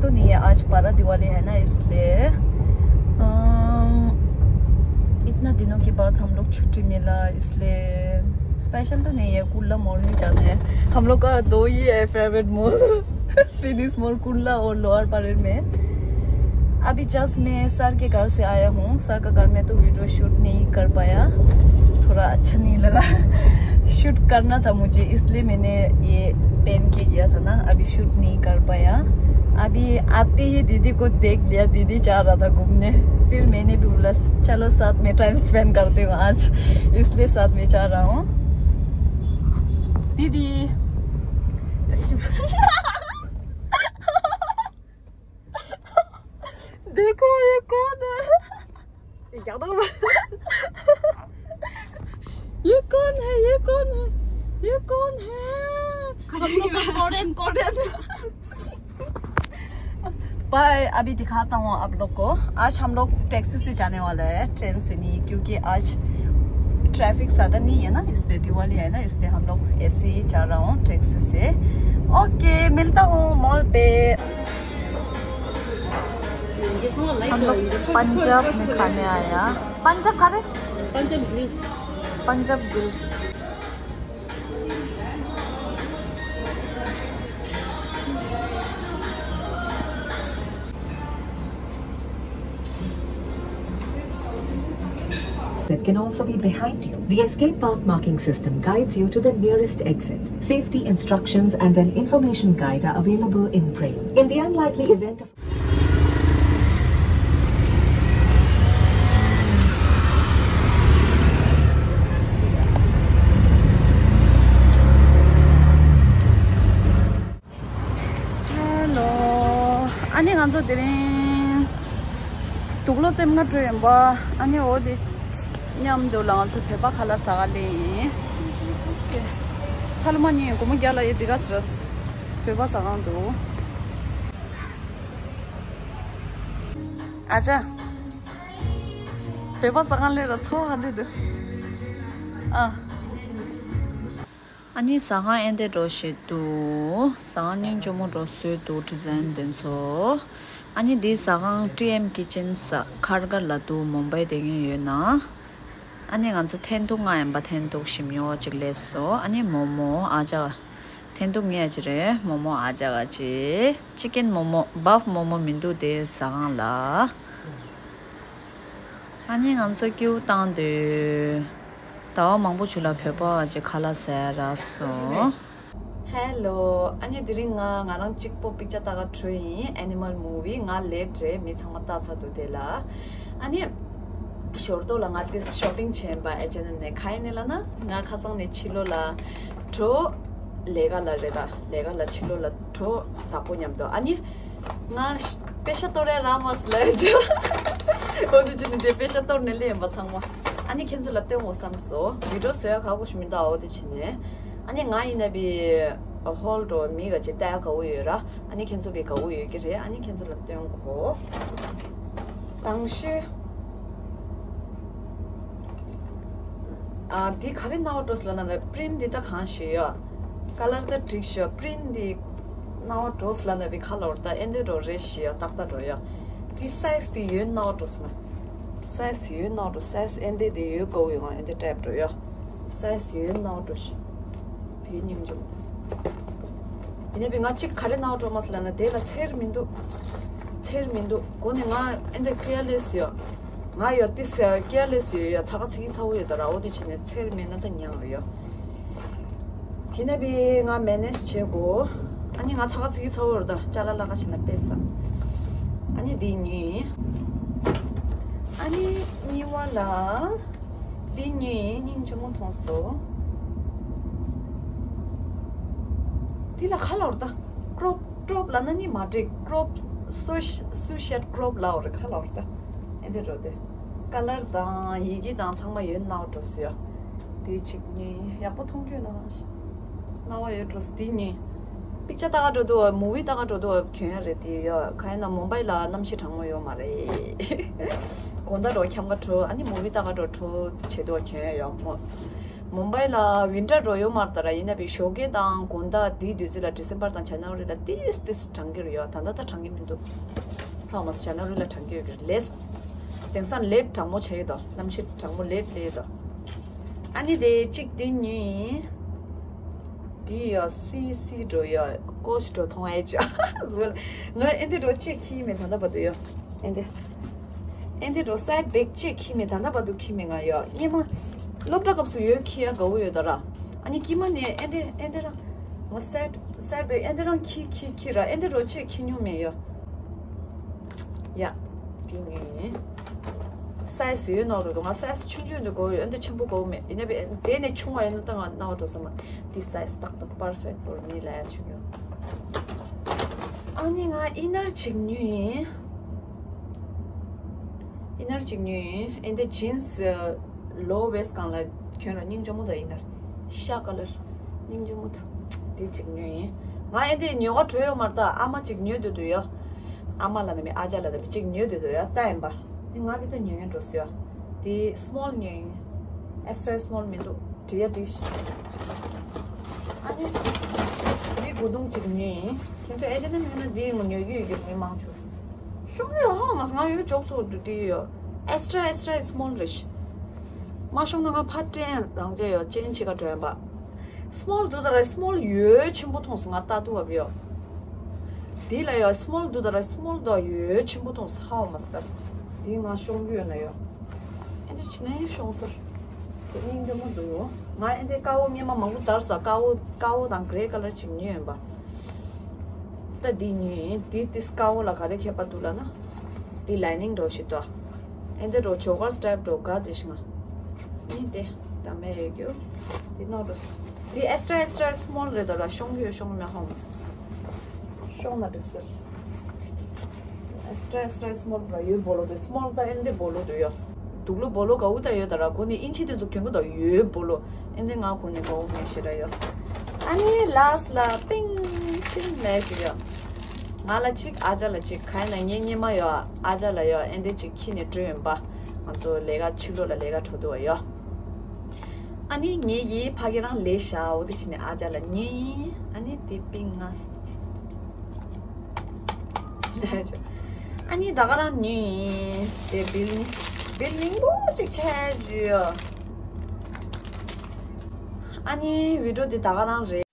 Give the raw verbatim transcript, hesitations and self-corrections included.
तो नहीं है, आज बारह दिवाली है ना, इसलिए। अम, इतना दिनों के बाद हम लोग छुट्टी मिला, इसलिए स्पेशल तो नहीं है। कुर्ला मॉल में जाना है। हम लोग का दो ही है favourite mall, Phoenix mall, Kurla और लोअर परेल में। अभी जस्ट मैं सर के घर से आया हूँ। सर का घर में तो वीडियो शूट नहीं कर पाया, थोड़ा अच्छा नहीं लगा। शूट करना था मुझे, इसलिए मैंने ये पहन के गया था ना। अभी शूट नहीं कर पाया। अभी आते ही दीदी को देख लिया, दीदी जा रहा था घूमने। फिर मैंने भी बोला, चलो साथ में टाइम स्पेंड करते हो आज, इसलिए साथ में जा रहा हूँ। दीदी। देखो, ये कौन है? ये क्या था? ये कौन है? ये कौन है? ये कौन है? हम लोग का कोरियन, कोरियन। बाय, अभी दिखाता हूँ आप लोग को। आज हम लोग टैक्सी से जाने वाला है, ट्रेन से नहीं, क्योंकि आज ट्रैफिक ज़्यादा नहीं है ना, इसलिए दिवाली है ना, इसलिए हम लोग ऐसे ही जा रहा हूँ टैक्सी से। ओके, मिलता हूँ मॉल पे। हम लोग पंजाब में खाने आया। पंजाब खा रहे? Punjab grills. Punjab grills. That can also be behind you. The escape path marking system guides you to the nearest exit. Safety instructions and an information guide are available in Braille. In the unlikely event of ཧེ་ལོ། ཨ་ནི་ང་ཚོ་དེ་རིང་དུག་ལོག་རྩེ་ལྔ་འགྲོ་ཡིན་པ། ཨ་ནི་འོ་དེ་མཉམ་དུ་ལ་ང་ཚོ་བོད་པ་ཁ་ལག་ཟ་ག་སླེབས་ཡིན། ཚ་ལུ་མ་གཉིས་སྒོར་མོ་བརྒྱ་ལ་ཡི་དེ་ག་ཟེར། བོད་པ་ཟ་ཁང་འདུག་ཨ་ཅག་བོད་པ་ཟ་ཁང་སླེབས་ར་ཚོར་བ་ག་འདྲ་འདུག་ཨ། ཨ་ནི་ཟ་ཁང་ཨེ་འདྲ་འདྲ་ཞིག་འདུག་ཟ་ཁང་སྙིང་རྗེ་མོ་འདྲ་བཟོས་འདུག་ཌི་ཛའིན་དེ་ཚོ། ཨ་ནི་འདི་ཟ་ཁང་ཊི་ཨེམ་ཀི་ཅན་ཟེར་ཁར་ག་ལ་འདུག་མུམ་བྷའི་དེ་གིན་ཡོད་ན། ཨ་ནི་ང་ཚོ་ཐེན་ཐུག་ང་ཡིན་པ་ཐེན་ཐུག་ཞིམ་ཡོ་ཅིག་ལས་སོ། ཨ་ནི་མོ་མོ་ཨ་ཅག་ཐེན་ཐུག་ངས་ཅི་རེད། མོ་མོ་ཨ་ཅག་ག་ཅི། ཅི་ཀེན་མོ་མོ། བབ་མོ་མོ་མི་འདུག་དེ་ཟ་ཁང་ལ། ཨ་ནི་ང་ཚོ་ཀེའུ་བཏང་དུས། ཟླ་བ་མང་པོ་ཆུ་ལ་བོད་པ་ག་ཅི་ཁ་ལག་ཟ་ཡ་རག་སོང་། ཧེ་ལོ། ཨ་ནི་དེ་རིང་ང་ང་རང་གཅིག་པོ་པིག་ཅར་ལྟ་ག་འགྲོ་ཡིན། ཨེ་ནི་མལ་མུ་བི། ང་ལེཊ་རེད། མི་ཚང་མ་ལྟ་ཚར་འདུག་དེ་ལ། ཨ་ནི་ཞོར་དོ་ལ་ང་ཏིས་ཤོ་པིང་བྱས་པ། ཨེ་ཆི་ཨེན་ཨེམ་ནས། ག་ཡིན་ནི་ལ་ན་ང་ཁ་སང་ནས་ཕྱི་ལོགས་ལ་འགྲོ། ལས་ཀ་ལ་རེད་ད། ལས་ཀ་ལ་ཕྱི་ལོགས་ལ་འགྲོ། བདག་པོ་མཉམ་དུ། ཨ་ནི་ང་པེ་ཤ་གཏོར་རེ་རག་མ་སོང་ལབ་ཡ་ཅོ། འོ་དེ་ཅི་ནི་དེ་པེ་ཤ་གཏོར་ནས་སླེབས་ཡིན་པ་ཚང་མ། ཨ་ནི་ཁྱེད་ཚོ་ལ་སྟོན་དགོས་བསམ་སོང་། བི་ཌིའོ་བཟོ་ཡ་ཁག་པོ་ཞིག་མི་འདུག་འོ་དེ་ཅི་ནི། ཨ་ནི་ང་ཡིན་ན་བི་ཧོལ་འགྲོ་མི་ག་ཅི་ལྟ་ཡ་དགའ་བོ་ཡོད་ར། ཨ་ནི་ཁྱེད་ཚོ་བི་དགའ་བོ་ཡོད་ཀྱི་རེད། ཨ་ནི་ཁྱེད་ཚོ་ལ་སྟོན་གོ། དང་ཤོས། ཨ། འདི་ག་རེ་སྣང་བ་འགྲོ་སོང་ལབ་ན། པི་རིན་ཊི་འདི་ད་གང་ཞིག་ཡོད། ཀ་ལར་ད་འགྲིག་ཤོག་པི་རིན་ཊི་འདི་སྣང་བ་འགྲོ་སོང་ལབ་ན་བི་ག་ལོར་ད་ཨེ་འདྲ་འགྲོ་རེད་ཤི་ཡོད། ཏག་ཏག་འགྲོ་ཡོད། འདི་སའི་ཛི་འདི་ཡོད་སྣང་བ་འགྲོ་སོང་། སའི་ཛི་ཡོད་སྣང་བ་འགྲོ། སའི་ཛི་ཨེ་འདྲ་འདི་ཡོད་དགའ་བོ་ཡོད། ང་ཨེ་འདྲ་ཊེབ་འགྲོ་ཡོད། སའི་ཛི་ཡོད་སྣང་བ་འགྲོ་ཤི། ཡོད་སྙིང་རྗེ། ཡིན་ནའི་བི་ང་གཅིག་ག་རེ་སྣང་བ་འགྲོ་མ་སོང་ལབ་ན། དེ་ལ་ཚེར་མི་འདུག་ཚེར་མི་འདུག་སྒོ་ནས་ང་ཨེ་འདྲ་ཀི་ཡར་ལེ་སི་ཡོད། ང་ཡོད་དེ་ཟེར་ཀི་ཡར་ལེ་སི་ཡོད་ཡ། ཚ་ག་ཚི་གི་ཚ་བོ་ཡོད་ད་ར། འོ་དེ་བྱས་ནས་ཚེར་མེད་ན་ད་ཉང་རེད་ཡ། ཡིན་ནའི་བི་ང་མེ་ནེཇ་བྱེད་དགོས། ཨ་ནི་ང་ཚ་ག་ཚི་གི་ཚ་བོ་རེད་ད། ཅ་ལག་ལ་ཁ་ཕྱེ་ན་དཔེ་ས། ཨ་ནི་འདི་གཉིས། ཨ་ནི་གཉིས་པ་ལ། འདི་གཉིས་སྙིང་རྗེ་མོ་མཐོང་སོང་། འདི་ལ་ག་ལབ་རེད་ད། ཀྲོབ། ཀྲོབ་ལབ་ན་ནི་མ་འགྲིག་ཀྲོབ། སུ་ཤ། སུ་ཤད་ཀྲོབ་ལབ་རེད། ག་ལབ་རེད་ད། ཨེ་འདྲ་འགྲོ་དེ། ཀ་ལར་དང་ཡི་གེ་དང་ཚང་མ་ཡོད་སྣང་བ་འགྲོ་སོང་ཡ། འདི་གཅིག་གཉིས། ཡག་པོ་མཐོང་རྒྱུ་ན། སྣང་བ་ཡོད་འགྲོ་སོང་། འདི་གཉིས། པིག་ཅར་ལྟ་ག་འགྲོ་དུས་མུ་བི་ལྟ་ག་འགྲོ་དུས་གྱོན་ཡ་རེད་དེ་ཡ། ག་ཡིན་ན་མུམ་བྷའི་ལ་གནམ་གཤིས་གྲང་མོ་ཡོད་མ་རེད། དགོང་དག་འགྲོ་འཁྱམ་ག་འགྲོ། ཨ་ནི་མུ་བི་ལྟ་ག་འགྲོ་འགྲོ་བྱེད་དུས་གྱོན་ཡ་ཡོད་མོ། མུམ་བྷའི་ལ་ཝིན་ཊར་འགྲོ་ཡོད་མ་རེད་ད་ར། ཡིན་ན་བི་ཞོགས་ཀས་དང་དགོང་དག་དེའི་དུས་ཚོད་ལ་ཌི་སེམ་བར་དང་ཇ་ན་ཝ་རི་ལ་ཏིས་ཏིས་གྲང་གི་རེད་ཡོད། ད་ལྟ་ད་གྲང་གི་མི་འདུག་ཧ་མ་སི་ཇ་ན་ཝ་རི་ལ་གྲང་གི་ཡོད་གི་རེད། དེང་སང་ལེབ་གྲང་མོ་བྱས་ཡོད་དོ། གནམ་གཤིས་གྲང་མོ་ལེབ་ལེ་ཡོད་དོ། ཨ་ནི་དེ་གཅིག་དེ་ཉོས་ཡིན། དེ་ཡོད་སི་སི་འགྲོ་ཡོད་ཀོ་ཤི་འགྲོ་མཐོང་ཨེ་ཅོ། ང་ཨེ་འདི་འགྲོ་ཅེས་ཁྱི་མེད་ད་ལྟ་བར་དུ་ཡོད། ཨེ་འདི། ཨེ་འདི་འགྲོ་སའེ་ཌི་བེག་ཅེས་ཁྱི་མེད་ད་ལྟ་བར་དུ་ཁྱི་མེད་ང་ཡོད། སྙེ་མ། སློབ་གྲྭ་སྐབས་སུ་ཡོད་ཁྱི་ཡ་དགའ་བོ་ཡོད་ད་ར། ཨ་ནི་ཀྱི་མ་ནས་ཨེ་འདི་ཨེ་འདི་ར། ང་སའེ་ཌི་སའེ་ཌི་བེག་ཨེ་འདི་རང་ཁྱི་ཁྱི་ཁྱི་ར། ཨེ་འདི་འགྲོ་ཅེས་ཁྱི་ཉུང་མེད་ཡོད། ཡ། དེ་ནི། སའི་ཟི་ཡོད་ནོ་རུ་ང་སའི་ཟི་ཆུང་ཆུང་འདི་གོ་ཡོད་འདི་ཆེན་པོ་གོ་མེད་ཡིན་ན་བས་དེ་ནས་ཆུང་བ་ཡིན་ན་ད་ང་རྣ་བ་འགྲོ་ས་མ། This size ཏག་ཏག་perfect for me ལ་ཡ་ཆུང་ཡོད། ཨ་ནི་ང་ཨི་ནར་ཅིག་ཉོས་ཡིན། ཨི་ནར་ཅིག་ཉོས་ཡིན། ཨེ་འདི་ཇིན་སི་ལོ་ཝེ་སི་སྒང་ལ་གྱོན་ར་སྙིང་རྗེ་མོ་དང་ཨི་ནར། ཤ་ཀ་ལར། སྙིང་རྗེ་མོ་དང་། དེ་ཅིག་ཉོས་ཡིན། ང་ཨེ་འདི་ཉོ་ག་འགྲོ་ཡོད་མ་རེད་ད། ཨ་མ་ཅིག་ཉོས་སྡོད་དུ་ཡོད། ཨ་མ་ལ་ནི་མི་ཨ་ཅག་ལ་ནི་མི་གཅིག་ཉོས་དུས་དུ་ཡ་ལྟ་ཡིན་པ། དེ་ང་བི་ད་ཉོས་ཉོས་འགྲོ་སོ་ཡ། དེ་སི་མོལ་ཉོས་ཡིན། ཨེག་སི་ཊྲ་སི་མོལ་མི་འདུག་འདྲི་ཡ་འདྲི་ཤི། ཨ་ནི། མི་གུ་དུང་གཅིག་ཉོས་ཡིན། ཁྱེད་ཚོ་ཨེ་ཅེ་ནི་ཉོས་ན་དེ་ཡིན་ངོ་ཉོས་ཡོད་ཡོད་མི་མང་ཆུ། ཤོང་ཡོད་ཧ་མ་ང་ཡོད་ཅོག་སོ་འདུག་དེ་ཡོད། ཨེག་སི་ཊྲ་ཨེག་སི་ཊྲ་སི་མོལ་རེད་ཤི། མ་ཤོང་ན་ང་ཕར་སྤྲད་རང་བྱས་ཡོད་ཅན་ཆི་ག་འགྲོ་ཡིན་པ། སི་མོལ་དུ་ད་ར་སི་མོལ་ཡོད་ཆེན་པོ་མཐོང་སོང་ང་ལྟ་དུ་བ་བིའོ། དེ་ལ་ཡོད་སི་མོལ་དུ་ད་ར་སི་མོལ་དུ་ཡོད་ཆེན་པོ་མཐོང་སོང་ཧའོ་མ་སི་ཏར། དེ་ང་ཤོང་རྒྱུ་ཡོད་ན་ཡོད། ཨེ་འདྲ་བྱས་ན་ཡང་ཤོང་སར། དེ་སྙིང་རྗེ་མོ་འདུག་ང་ཨེ་འདྲ་དཀར་པོ་སྙེ་མ་མང་པོ་དར་ས་དཀར་པོ་དཀར་པོ་དང་གྷེ་རེ་ཀ་ལར་ཅིག་ཉོས་ཡོད་པ། ད་འདི་ཉོས་ཡིན། འདི་ཏིས་དཀར་པོ་ལ་ག་རེ་ཁྱད་པར་འདུག་ལ་ན། འདི་ལའི་ནིང་འགྲོ་ཞིག་ཏོ། ཨེ་འདི་འགྲོ་ཇོ་གར་སི་ཊེབ་འགྲོ་ག་འདི་ཤི་ང་། ནི་དེ་ད་མེ་ཡོད་རྒྱུ། འདི་ནོ་འགྲོ། འདི་ཨེག་སི་ཊྲ་ཨེག་སི་ཊྲ་སི་མོལ་རེད་ད་ར་ཤོང་རྒྱུ་ཡོད་ཤོང་མེད་ཧོམ། ཤོང་ན་འགྲིག་ཟེར། ཨེག་སི་ཊྲ་ཨེག་སི་ཊྲ་སི་མོལ་ར་ཡོད་སྦོ་ལོ་དེ་སི་མོལ་ད་ཨེ་འདི་སྦོ་ལོ་དུ་ཡོད། དུག་ལོ་སྦོ་ལོ་ག་འུ་ད་ཡོད་ད་ར་གོ་ནི་ཨིན་ཆི་དེ་ཚོ་གྱོན་གོ་ད་ཡོད་སྦོ་ལོ། ཨེ་འདི་ང་གོ་ནི་ག་འུ་མེ་ཤི་ར་ཡོད། ཨ་ནི་ལཱ་སི་ལ་པིང་པིང་མེ་ཤི་ཡོད། ང་ལ་གཅིག་ཨ་ཅག་ལ་གཅིག་ག་ཡིན་ན་ངའི་སྙེ་མ་ཡོད་ཨ་ཅག་ལ་ཡོད་ཨེ་འདི་གཅིག་ཁྱི་ནས་བྲོས་ཡོད་པ། ང་ཚོ་ལས་ཀ་ཕྱི་ལོགས་ལ་ལས་ཀ་འགྲོ་དུ་བ་ཡོད། ཨ་ནི་ངེད་ཀྱིས་ཕ་གི་རང་ལས་བཞག་འོ་དེ་བྱས་ནས་ཨ་ཅག་ལ་ཉོས་ཡིན། ཨ་ནི་དེ་པིང་ང་། ཨ་ནི་ད་ག་རང་ཉོས་ཡིན། དེ་བིལ་བིལ་མིང་པོ་གཅིག་ཆད་ཡོད། ཨ་ནི་བི་ཌིའོ་དེ་ད་ག་རང་རེད།